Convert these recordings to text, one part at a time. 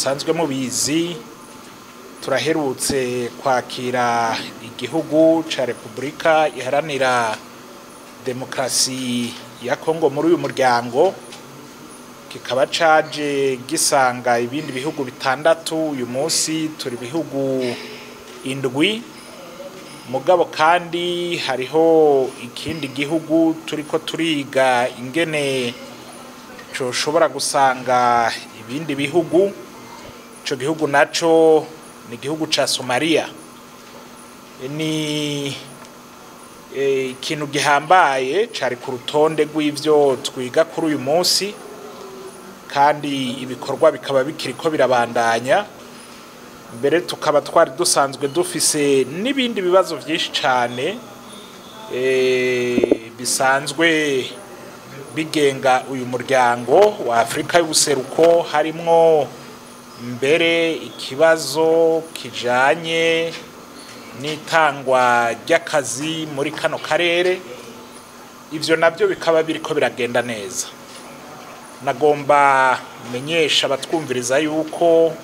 Musanzwe mubizi, turaherutse kwakira igihugu ca Repubulika Iharanira Demokarasi ya Kongo muri uyu muryango, kikaba caje gisanga ibindi bihugu bitandatu. Uyu munsi turi bihugu 7, mugabo kandi hariho ikindi gihugu turiko turiga ingene coshobora gusanga ibindi bihugu. Ico gihugu naco ni igihugu ca Somalia. Ni ikintu gihambaye cari ku rutonde rw'ivyo twiga kuri uyu munsi, kandi ibikorwa bikaba bikiriko birabandanya. Mbere tukaba twari dusanzwe dufise n'ibindi bibazo vyinshi cane bisanzwe bigenga uyu muryango wa Afrika y'ubuseruko, harimwo mbere ikibazo kijanye n'itangwa ry'akazi muri kano karere. Ivyo navyo bikaba biriko biragenda neza. Nagomba menyesha abatwumviriza yuko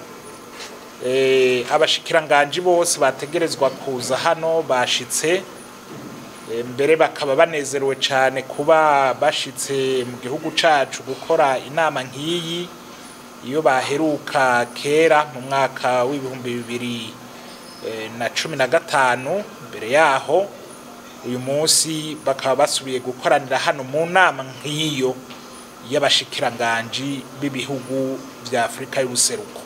abashikiranganji bose bategerezwa kuza hano bashitse, mbere bakaba banezerewe cane kuba bashitse mu gihugu cacu gukora inama nk'iyi, iyo baheruka kera mu mwaka w'2015. Mbere yaho uyu munsi bakaba basubiye gukoranira hano mu nama nk'iyo y'abashikiranganji b'ibihugu vya Afrika y'ubuseruko.